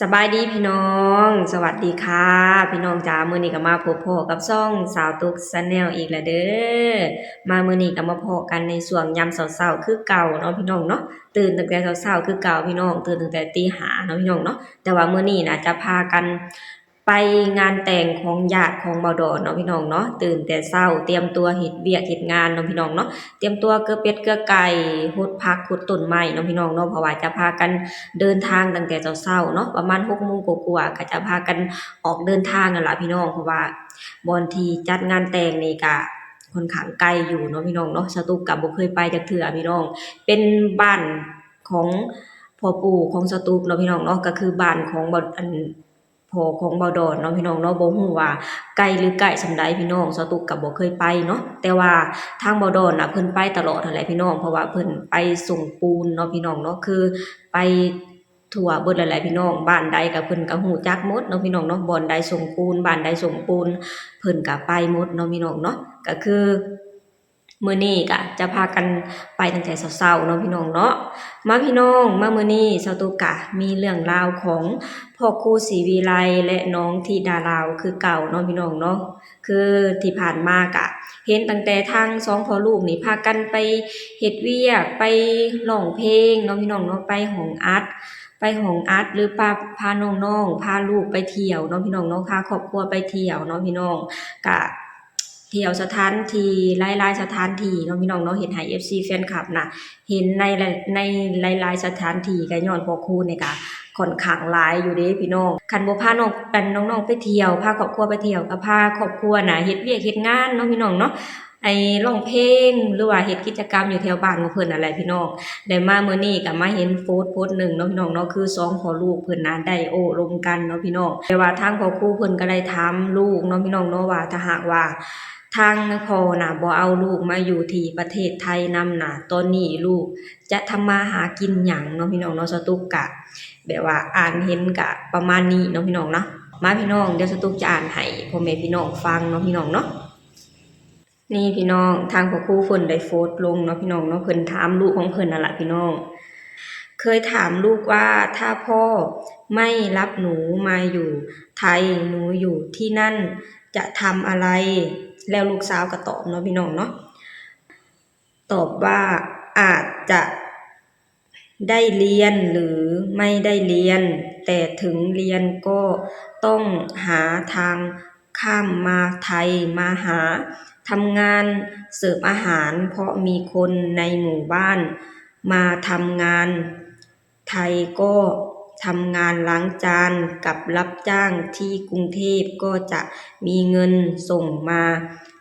ສະບາຍດີພີ່ນ້ອງ ສະຫວັດດີຄ່ະພີ່ນ້ອງຈ້າ. ມື້ນີ້ກໍມາພົບພໍ້ກັບຊ່ອງສາວຕຸກ Channel ອີກແລ້ວເດີ້. ມາມື້ນີ້ກໍມາພໍ້ກັນໃນຊ່ວງຍາມເຊົ້າໆຄືເກົ່າເນາະພີ່ນ້ອງເນາະ. ຕື່ນຕັ້ງແຕ່ເຊົ້າໆຄືເກົ່າພີ່ນ້ອງ, ຕື່ນຕັ້ງແຕ່ຕີຫ້າເນາະພີ່ນ້ອງເນາະ. ແຕ່ວ່າມື້ນີ້ນະຈະພາກັນໄປງານແຕ່ງຂອງຍາດຂອງບ່າວດອນເນາະພີ່ນ້ອງເນາະ. ຕື່ນແຕ່ເຊົ້າ ຕຽມຕົວເຮັດວຽກເຮັດງານເນາະພີ່ນ້ອງເນາະ. ຕຽມຕົວເກືອເປັດເກືອໄກ່ ຫົດຜັກຫົດຕົ້ນໄມ້ເນາະພີ່ນ້ອງເນາະ, ເພາະວ່າຈະພາກັນເດີນທາງຕັ້ງແຕ່ເຊົ້າໆເນາະ ປະມານຫົກໂມງກວ່າໆ ກໍຈະພາກັນອອກເດີນທາງນັ້ນລະພີ່ນ້ອງ. ເພາະວ່າບ່ອນທີ່ຈັດງານແຕ່ງນີ້ກະຂ້ອນຂ້າງໄກຢູ່ເນາະພີ່ນ້ອງເນາະ, ສາວຕຸກກະບໍ່ເຄີຍໄປຈັກເທື່ອພີ່ນ້ອງ. ເປັນບ້ານຂອງພໍ່ປູ່ຂອງສາວຕຸກເນາະພີ່ນ້ອງເນາະ, ກໍຄືບ້ານຂອງບ່າວ ອັນ ພໍ່ຂອງບ່າວດອນເນາະພີ່ນ້ອງເນາະ. ບໍ່ຮູ້ວ່າໄກຫຼືໃກ້ສ່ຳໃດພີ່ນ້ອງ, ສາວຕຸກກໍບໍ່ເຄີຍໄປເນາະ. ແຕ່ວ່າທາງບ່າວດອນນະເພິ່ນໄປຕະຫຼອດຫັ້ນແຫຼະພີ່ນ້ອງ, ເພາະວ່າເພິ່ນໄປສົ່ງປູນເນາະພີ່ນ້ອງເນາະ, ຄືໄປທົ່ວເບິດແລ້ວແຫຼະພີ່ນ້ອງ. ບ້ານໃດກໍເພິ່ນກໍຮູ້ຈັກໝົດເນາະພີ່ນ້ອງເນາະ, ບ່ອນໃດສົ່ງປູນ ບ້ານໃດສົ່ງປູນ ເພິ່ນກໍໄປໝົດເນາະພີ່ນ້ອງເນາະ. ກໍຄື ມື້ນີ້ກະຈະພາກັນໄປຕັ້ງແຕ່ເຊົ້າໆເນາະພີ່ນ້ອງເນາະ. ມາພີ່ນ້ອງ ມາມື້ນີ້ສາວຕຸກກະມີເລື່ອງລາວຂອງພໍ່ຄູສີວິໄລ ແລະ ນ້ອງທິດາລາວຄືເກົ່າເນາະພີ່ນ້ອງເນາະ. ຄືທີ່ຜ່ານມາກະເຫັນຕັ້ງແຕ່ທາງສອງພໍ່ລູກນີ້ພາກັນໄປເຮັດວຽກ ໄປຮ້ອງເພງເນາະພີ່ນ້ອງເນາະ, ໄປຫ້ອງອັດ ໄປຫ້ອງອັດ ຫຼື ພາ ພານ້ອງໆ ພາລູກໄປທ່ຽວເນາະພີ່ນ້ອງເນາະ, ພາຄອບຄົວໄປທ່ຽວເນາະພີ່ນ້ອງ. ກະ ທ່ຽວສະຖານທີ່ ຫຼາຍໆສະຖານທີ່ເນາະພີ່ນ້ອງເນາະ, ເຮັດໃຫ້ ເອັຟຊີ ແຟນຄລັບນະ ເຫັນໃນ ໃນຫຼາຍໆສະຖານທີ່ ກໍຍ້ອນພໍ່ຄູນີ້ກະຂ້ອນຂ້າງຫຼາຍຢູ່ເດ້ພີ່ນ້ອງ. ຄັນບໍ່ພານ້ອງ ອັນ ນ້ອງໆໄປທ່ຽວ ພາຄອບຄົວໄປທ່ຽວ ກໍພາຄອບຄົວນະເຮັດວຽກເຮັດງານເນາະພີ່ນ້ອງເນາະ, ໄປຮ້ອງເພງ ຫຼືວ່າເຮັດກິດຈະກຳຢູ່ແຖວບ້ານຂອງເພິ່ນນັ້ນແຫຼະພີ່ນ້ອງ. ແລະ ມາມື້ນີ້ກໍມາເຫັນໂພສໂພສໜຶ່ງເນາະພີ່ນ້ອງເນາະ, ຄືສອງພໍ່ລູກເພິ່ນນະໄດ້ໂອ້ລົມກັນເນາະພີ່ນ້ອງ. ແຕ່ວ່າທາງພໍ່ຄູເພິ່ນກໍໄດ້ຖາມລູກເນາະພີ່ນ້ອງເນາະ ວ່າຖ້າຫາກວ່າ ທາງພໍ່ນະບໍ່ເອົາລູກມາຢູ່ທີ່ປະເທດໄທນຳນະ, ຕອນນີ້ລູກຈະທຳມາຫາກິນຫຍັງເນາະພີ່ນ້ອງເນາະ. ສາວຕຸກກະແບບວ່າອ່ານເຫັນກະປະມານນີ້ເນາະພີ່ນ້ອງເນາະ. ມາພີ່ນ້ອງ ດຽວສາວຕຸກຈະອ່ານໃຫ້ພໍ່ແມ່ພີ່ນ້ອງຟັງເນາະພີ່ນ້ອງເນາະ. ນີ້ພີ່ນ້ອງ ທາງພໍ່ຄູເພິ່ນໄດ້ໂພສລົງເນາະພີ່ນ້ອງເນາະ, ເພິ່ນຖາມລູກຂອງເພິ່ນນັ້ນລະພີ່ນ້ອງ. ເຄີຍຖາມລູກວ່າ ຖ້າພໍ່ໄມ່ຮັບໜູມາຢູ່ໄທ ໜູຢູ່ທີ່ນັ້ນ ຈະທຳອະໄລ? ແລ້ວລູກສາວກໍຕອບເນາະພີ່ນ້ອງເນາະ, ຕອບວ່າ ອາດຈະໄດ້ລຽນ ຫຼື ໄມ່ໄດ້ລຽນ, ແຕ່ເຖິງລຽນກໍຕ້ອງຫາທາງຂ້າມມາໄທມາຫາ, ທຳງານເສີບອາຫານ ເພາະມີຄົນໃນໝູ່ບ້ານມາທຳງານ. ໄທກໍທຳງານລ້າງຈານກັບຮັບຈ້າງທີ່ກຸງເທບ ກໍຈະມີເງິນສົ່ງມາ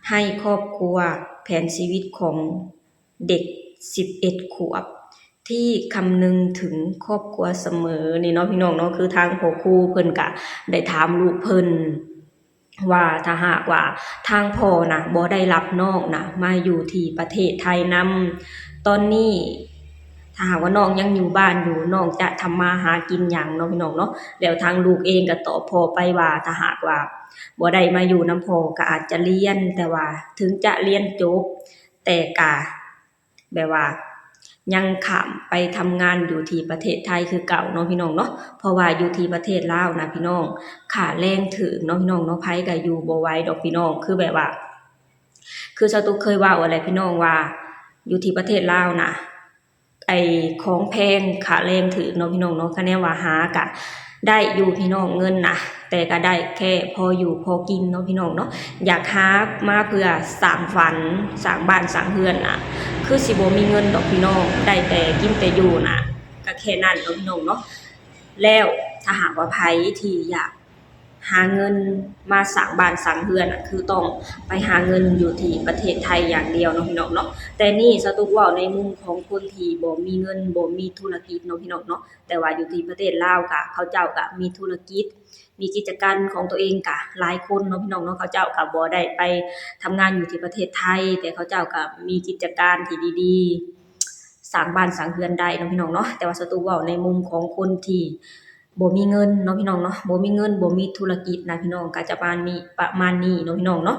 ໃຫ້ຄອບຄົວ. ແຜນຊີວິດຂອງເດັກສິບເອັດຂວບທີ່ຄຳນຶງເຖິງຄອບຄົວສະເໝີ ນີ້ເນາະພີ່ນ້ອງເນາະ. ຄືທາງພໍ່ຄູເພິ່ນກະໄດ້ຖາມລູກເພິ່ນ ວ່າຖ້າຫາກວ່າທາງພໍ່ນະບໍ່ໄດ້ຮັບນ້ອງນະມາຢູ່ທີ່ປະເທດໄທນຳ ຕອນນີ້ ຖ້າຫາກວ່ານ້ອງຍັງຢູ່ບ້ານຢູ່ ນ້ອງຈະທຳມາຫາກິນຫຍັງເນາະພີ່ນ້ອງເນາະ. ແລ້ວທາງລູກເອງກໍຕອບພໍ່ໄປວ່າ ຖ້າຫາກວ່າບໍ່ໄດ້ມາຢູ່ນຳພໍ່ກໍອາດຈະລຽນ, ແຕ່ວ່າເຖິງຈະລຽນຈົບ ແຕ່ກະ ແບບວ່າຍັງຂ້າມໄປທຳງານຢູ່ທີ່ປະເທດໄທຄືເກົ່າເນາະພີ່ນ້ອງເນາະ. ເພາະວ່າຢູ່ທີ່ປະເທດລາວນະພີ່ນ້ອງ ຄ່າແຮງຖືກເນາະພີ່ນ້ອງເນາະ, ໃຜກໍຢູ່ບໍ່ໄຫວດອກພີ່ນ້ອງ. ຄືແບບວ່າ ຄືສາວຕຸກເຄີຍເວົ້າຫັ້ນແຫຼະພີ່ນ້ອງວ່າ ຢູ່ທີ່ປະເທດລາວນະ ໄອ້ຂອງແພງ ຄ່າແຮງຖືກເນາະພີ່ນ້ອງເນາະ. ຄະແນນວ່າຫາກະ ໄດ້ຢູ່ພີ່ນ້ອງເງິນນະ ແຕ່ກໍໄດ້ແຄ່ພໍຢູ່ພໍກິນເນາະພີ່ນ້ອງເນາະ. ຢາກຫາມາເພື່ອສ້າງຝັນ ສ້າງບ້ານສ້າງເຮືອນນະ ຄືຊິບໍ່ມີເງິນດອກພີ່ນ້ອງ, ໄດ້ແຕ່ກິນແຕ່ຢູ່ນະ ກໍແຄ່ນັ້ນເນາະພີ່ນ້ອງເນາະ. ແລ້ວຖ້າຫາກວ່າໃຜທີ່ຢາກຫາເງິນມາສ້າງບ້ານສ້າງເຮືອນນະ ຄືຕ້ອງໄປຫາເງິນຢູ່ທີ່ປະເທດໄທຢ່າງດຽວເນາະພີ່ນ້ອງເນາະ. ແຕ່ນີ້ສາວຕຸກເວົ້າໃນມຸມຂອງຄົນທີ່ບໍ່ມີເງິນ ບໍ່ມີທຸລະກິດເນາະພີ່ນ້ອງເນາະ. ແຕ່ວ່າຢູ່ທີ່ປະເທດລາວກະ ເຂົາເຈົ້າກະມີທຸລະກິດ ມີກິດຈະການຂອງຕົວເອງກະຫຼາຍຄົນເນາະພີ່ນ້ອງເນາະ. ເຂົາເຈົ້າກະບໍ່ໄດ້ໄປທຳງານຢູ່ທີ່ປະເທດໄທ ແຕ່ເຂົາເຈົ້າກະມີກິດຈະການທີ່ດີໆ ສ້າງບ້ານສ້າງເຮືອນໄດ້ເນາະພີ່ນ້ອງເນາະ. ແຕ່ວ່າສາວຕຸກເວົ້າໃນມຸມຂອງຄົນທີ່ບໍ່ມີເງິນເນາະພີ່ນ້ອງເນາະ, ບໍ່ມີເງິນ ບໍ່ມີທຸລະກິດນະພີ່ນ້ອງ, ກະຈະປະມານນີ້ ປະມານນີ້ເນາະພີ່ນ້ອງເນາະ.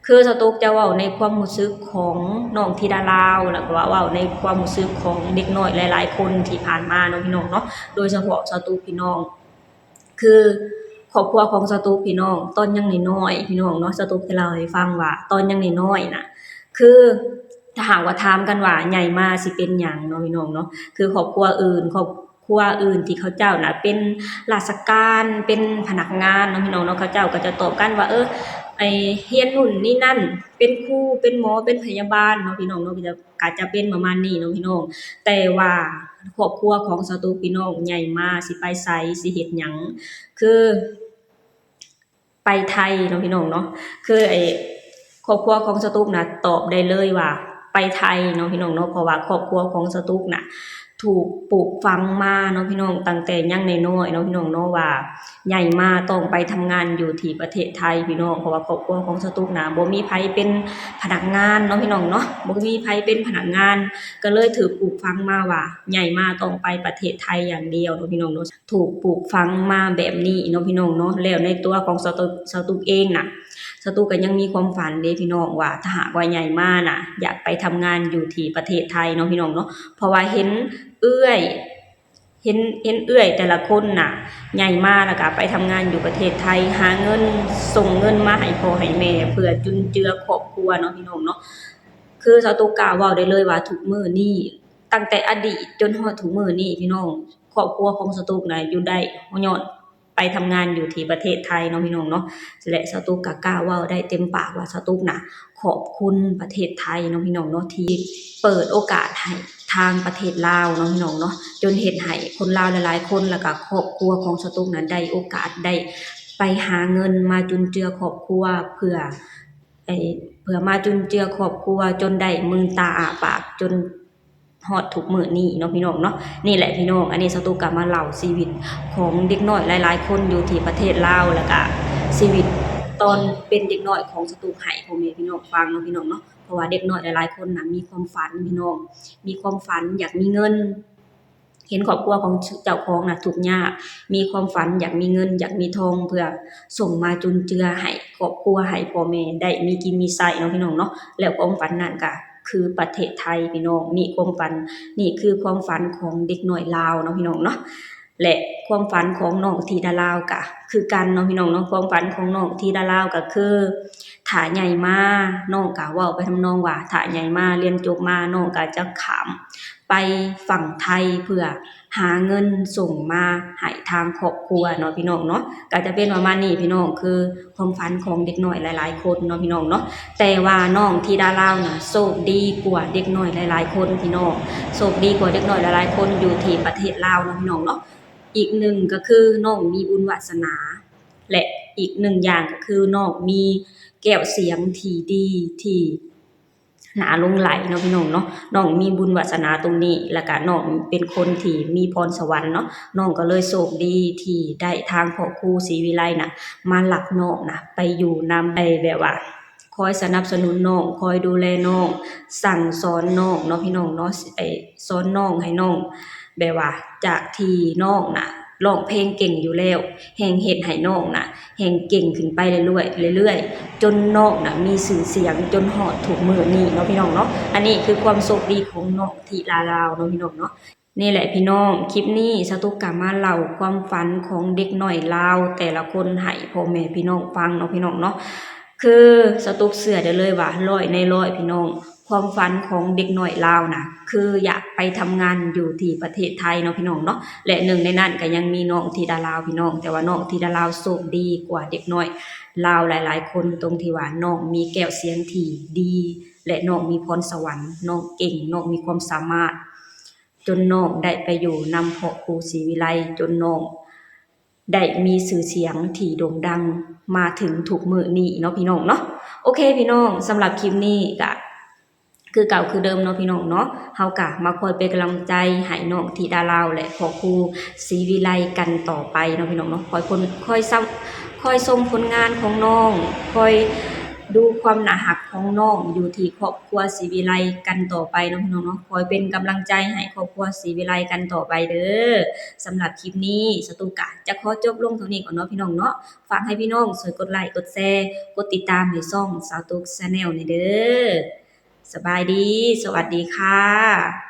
ຄືສາວຕຸກຈະເວົ້າໃນຄວາມຮູ້ສຶກຂອງນ້ອງທິດາລາວ ແລ້ວກໍວ່າເວົ້າໃນຄວາມຮູ້ສຶກຂອງເດັກນ້ອຍຫຼາຍໆຄົນທີ່ຜ່ານມາເນາະພີ່ນ້ອງເນາະ, ໂດຍສະເພາະສາວຕຸກພີ່ນ້ອງ ຄືຄອບຄົວຂອງສາວຕຸກ ພີ່ນ້ອງ, ຕອນຍັງນ້ອຍໆ ພີ່ນ້ອງເນາະ, ສາວຕຸກຈະເລົ່າໃຫ້ຟັງວ່າຕອນຍັງນ້ອຍໆນະ ຄື ຖ້າຫາກວ່າຖາມກັນວ່າໃຫຍ່ມາຊິເປັນຫຍັງເນາະ ພີ່ນ້ອງເນາະ, ຄືຄອບຄົວອື່ນ ຄອບຄົວອື່ນທີ່ເຂົາເຈົ້ານະເປັນລາຊະການ ເປັນພະນັກງານເນາະ ພີ່ນ້ອງເນາະ, ເຂົາເຈົ້າກໍຈະຕອບກັນວ່າ ເອີ ໄອ້ຮຽນນູ້ນນີ້ນັ້ນ ເປັນຄູ ເປັນໝໍ ເປັນພະຍາບານເນາະ ພີ່ນ້ອງເນາະ, ກໍຈະ ກໍຈະເປັນປະມານນີ້ເນາະ ພີ່ນ້ອງ. ແຕ່ວ່າຄອບຄົວຂອງສາວຕຸກ ພີ່ນ້ອງ, ໃຫຍ່ມາຊິໄປໃສ ຊິເຮັດຫຍັງ ຄື ໄປໄທເນາະ ພີ່ນ້ອງເນາະ, ຄືໄອ້ຄອບຄົວຂອງສາວຕຸກນະຕອບໄດ້ເລີຍວ່າໄປໄທເນາະ ພີ່ນ້ອງເນາະ, ເພາະວ່າຄອບຄົວຂອງສາວຕຸກນະຖືກປູກຝັງມາເນາະ ພີ່ນ້ອງ, ຕັ້ງແຕ່ຍັງນ້ອຍໆເນາະ ພີ່ນ້ອງເນາະ, ວ່າໃຫຍ່ມາຕ້ອງໄປທຳງານຢູ່ທີ່ປະເທດໄທ ພີ່ນ້ອງ, ເພາະວ່າຄອບຄົວຂອງສາວຕຸກນະບໍ່ມີໃຜເປັນພະນັກງານເນາະ ພີ່ນ້ອງເນາະ, ບໍ່ມີໃຜເປັນພະນັກງານ, ກໍເລີຍຖືກປູກຝັງມາວ່າໃຫຍ່ມາຕ້ອງໄປປະເທດໄທຢ່າງດຽວເນາະ ພີ່ນ້ອງເນາະ. ຖືກປູກຝັງມາແບບນີ້ເນາະ ພີ່ນ້ອງເນາະ, ແລ້ວໃນຕົວຂອງສາວຕຸກ ສາວຕຸກເອງນະ ສາວຕຸກກໍຍັງມີຄວາມຝັນເດ້ ພີ່ນ້ອງ, ວ່າຖ້າຫາກວ່າໃຫຍ່ມານະ ຢາກໄປທຳງານຢູ່ທີ່ປະເທດໄທເນາະ ພີ່ນ້ອງເນາະ, ເພາະວ່າເຫັນເອື້ອຍ ເຫັນ ເຫັນເອື້ອຍແຕ່ລະຄົນນະ ໃຫຍ່ມາແລ້ວກໍໄປທຳງານຢູ່ປະເທດໄທ ຫາເງິນ ສົ່ງເງິນມາໃຫ້ພໍ່ໃຫ້ແມ່ ເພື່ອຈຸນເຈືອຄອບຄົວເນາະ ພີ່ນ້ອງເນາະ. ຄືສາວຕຸກກ້າເວົ້າໄດ້ເລີຍວ່າທຸກມື້ນີ້ ຕັ້ງແຕ່ອະດີດຈົນຮອດທຸກມື້ນີ້ ພີ່ນ້ອງ, ຄອບຄົວຂອງສາວຕຸກນະຢູ່ໄດ້ ຍ້ອນໄປທຳງານຢູ່ທີ່ປະເທດໄທເນາະ ພີ່ນ້ອງເນາະ, ແລະ ສາວຕຸກກໍກ້າເວົ້າໄດ້ເຕັມປາກວ່າສາວຕຸກນະຂອບຄຸນປະເທດໄທເນາະ ພີ່ນ້ອງເນາະ, ທີ່ເປີດໂອກາດໃຫ້ທາງປະເທດລາວເນາະ ພີ່ນ້ອງເນາະ, ຈົນເຮັດໃຫ້ຄົນລາວຫຼາຍໆຄົນ ແລ້ວກໍຄອບຄົວຂອງສາວຕຸກນະໄດ້ໂອກາດໄດ້ໄປຫາເງິນມາຈຸນເຈືອຄອບຄົວ ເພື່ອ ໄອ້ ເພື່ອມາຈຸນເຈືອຄອບຄົວຈົນໄດ້ມືນຕາອ້າປາກຈົນຮອດທຸກມື້ນີ້ເນາະ ພີ່ນ້ອງເນາະ. ນີ້ແຫຼະ ພີ່ນ້ອງ, ອັນນີ້ສາວຕຸກກໍມາເລົ່າຊີວິດຂອງເດັກນ້ອຍຫຼາຍໆຄົນຢູ່ທີ່ປະເທດລາວ ແລ້ວກະຊີວິດຕອນເປັນເດັກນ້ອຍຂອງສາວຕຸກໃຫ້ພໍ່ແມ່ພີ່ນ້ອງຟັງເນາະ ພີ່ນ້ອງເນາະ, ເພາະວ່າເດັກນ້ອຍຫຼາຍໆຄົນນະມີຄວາມຝັນ ພີ່ນ້ອງ, ມີຄວາມຝັນຢາກມີເງິນ ເຫັນຄອບຄົວຂອງເຈົ້າຂອງນະທຸກຍາກ, ມີຄວາມຝັນຢາກມີເງິນ ຢາກມີທອງ ເພື່ອສົ່ງມາຈຸນເຈືອໃຫ້ຄອບຄົວ ໃຫ້ພໍ່ແມ່ໄດ້ມີກິນມີໃຊ້ເນາະ ພີ່ນ້ອງເນາະ. ແລ້ວຄວາມຝັນນັ້ນກະຄືປະເທດໄທ ພີ່ນ້ອງ, ນີ້ຄວາມຝັນ, ນີ້ຄືຄວາມຝັນຂອງເດັກນ້ອຍລາວເນາະ ພີ່ນ້ອງເນາະ. ແລະ ຄວາມຝັນຂອງນ້ອງທິດາລາວກະຄືກັນເນາະ ພີ່ນ້ອງເນາະ, ຄວາມຝັນຂອງນ້ອງທິດາລາວກະຄື ຖ້າໃຫຍ່ມາ ນ້ອງກະເວົ້າໄປທຳນອງວ່າ ຖ້າໃຫຍ່ມາ ຮຽນຈົບມາ ນ້ອງກະຈະຂ້າມ ໄປຝັ່ງໄທ ເພື່ອຫາເງິນສົ່ງມາໃຫ້ທາງຄອບຄົວເນາະ ພີ່ນ້ອງເນາະ. ກໍຈະເປັນປະມານນີ້ ພີ່ນ້ອງ, ຄືຄວາມຝັນຂອງເດັກນ້ອຍຫຼາຍໆຄົນເນາະ ພີ່ນ້ອງເນາະ. ແຕ່ວ່ານ້ອງທິດາລາວນະ ໂຊກດີກວ່າເດັກນ້ອຍຫຼາຍໆຄົນ ພີ່ນ້ອງ, ໂຊກດີກວ່າເດັກນ້ອຍຫຼາຍໆຄົນຢູ່ທີ່ປະເທດລາວເນາະ ພີ່ນ້ອງເນາະ. ອີກໜຶ່ງກໍຄືນ້ອງມີບຸນວາສະໜາ ແລະ ອີກໜຶ່ງຢ່າງກໍຄືນ້ອງມີແກ້ວສຽງທີ່ດີ ທີ່ ໜ້າຫຼົງໄຫຼເນາະ ພີ່ນ້ອງເນາະ. ນ້ອງມີບຸນວາສະໜາຕົງນີ້ ແລ້ວກະນ້ອງເປັນຄົນທີ່ມີພອນສະຫວັນເນາະ, ນ້ອງກໍເລີຍໂຊກດີທີ່ໄດ້ທາງພໍ່ຄູສີວິໄລນະ ມາຮັບນ້ອງນະໄປຢູ່ນຳ, ໄດ້ແບບວ່າຄອຍສະໜັບສະໜູນນ້ອງ, ຄອຍດູແລນ້ອງ, ສັ່ງສອນນ້ອງເນາະ ພີ່ນ້ອງເນາະ, ໄອ້ ສອນນ້ອງໃຫ້ນ້ອງ ແບບວ່າຈາກທີ່ນ້ອງນະຮ້ອງເພງເກັ່ງຢູ່ແລ້ວ ແຮ່ງເຮັດໃຫ້ນ້ອງນະແຮ່ງເກັ່ງຂຶ້ນໄປເລື້ອຍໆ ເລື້ອຍໆ ຈົນນ້ອງນະມີຊື່ສຽງຈົນຮອດທຸກມື້ນີ້ເນາະ ພີ່ນ້ອງເນາະ. ອັນນີ້ຄືຄວາມໂຊກດີຂອງນ້ອງທິດາລາວເນາະ ພີ່ນ້ອງເນາະ. ນີ້ແຫຼະ ພີ່ນ້ອງ, ຄລິບນີ້ສາວຕຸກກະມາເລົ່າຄວາມຝັນຂອງເດັກນ້ອຍລາວແຕ່ລະຄົນໃຫ້ພໍ່ແມ່ພີ່ນ້ອງຟັງເນາະ ພີ່ນ້ອງເນາະ. ຄືສາວຕຸກເຊື່ອໄດ້ເລີຍວ່າຮ້ອຍໃນຮ້ອຍ ພີ່ນ້ອງ, ຄວາມຝັນຂອງເດັກນ້ອຍລາວນະ ຄືຢາກໄປທຳງານຢູ່ທີ່ປະເທດໄທເນາະ ພີ່ນ້ອງເນາະ. ແລະ ໜຶ່ງໃນນັ້ນກໍຍັງມີນ້ອງທິດາລາວ ພີ່ນ້ອງ, ແຕ່ວ່ານ້ອງທິດາລາວໂຊກດີກວ່າເດັກນ້ອຍລາວຫຼາຍໆຄົນ ຕົງທີ່ວ່ານ້ອງມີແກ້ວສຽງທີ່ດີ ແລະ ນ້ອງມີພອນສະຫວັນ, ນ້ອງເກັ່ງ, ນ້ອງມີຄວາມສາມາດ ຈົນນ້ອງໄດ້ໄປຢູ່ນຳພໍ່ຄູສີວິໄລ ຈົນນ້ອງ ໄດ້ມີຊື່ສຽງທີ່ໂດ່ງດັງມາເຖິງທຸກມື້ນີ້ເນາະ ພີ່ນ້ອງເນາະ. ໂອເຄ ພີ່ນ້ອງ, ສຳລັບຄລິບນີ້ກະຄືເກົ່າຄືເດີມເນາະ ພີ່ນ້ອງເນາະ, ເຮົາກະມາຄອຍເປັນກຳລັງໃຈໃຫ້ນ້ອງທິດາລາວ ແລະ ພໍ່ຄູສີວິໄລກັນຕໍ່ໄປເນາະ ພີ່ນ້ອງເນາະ. ຄອຍພົນ ຄອຍຊຳ ຄອຍຊົມຜົນງານຂອງນ້ອງ, ຄອຍດູຄວາມໜ້າຮັກຂອງນ້ອງຢູ່ທີ່ຄອບຄົວສີວິໄລກັນຕໍ່ໄປເນາະ ພີ່ນ້ອງເນາະ. ຄອຍເປັນກຳລັງໃຈໃຫ້ຄອບຄົວສີວິໄລກັນຕໍ່ໄປເດີ. ສຳລັບຄລິບນີ້ ສາວຕຸກກະຈະຂໍຈົບລົງເທົ່ານີ້ກ່ອນເນາະ ພີ່ນ້ອງເນາະ. ຝາກໃຫ້ພີ່ນ້ອງຊ່ວຍກົດໄລ ກົດແຊ ກົດຕິດຕາມໃຫ້ຊ່ອງສາວຕຸກ Channel ແດ່ເດີ. ສະບາຍດີ ສະຫວັດດີຄ່ະ.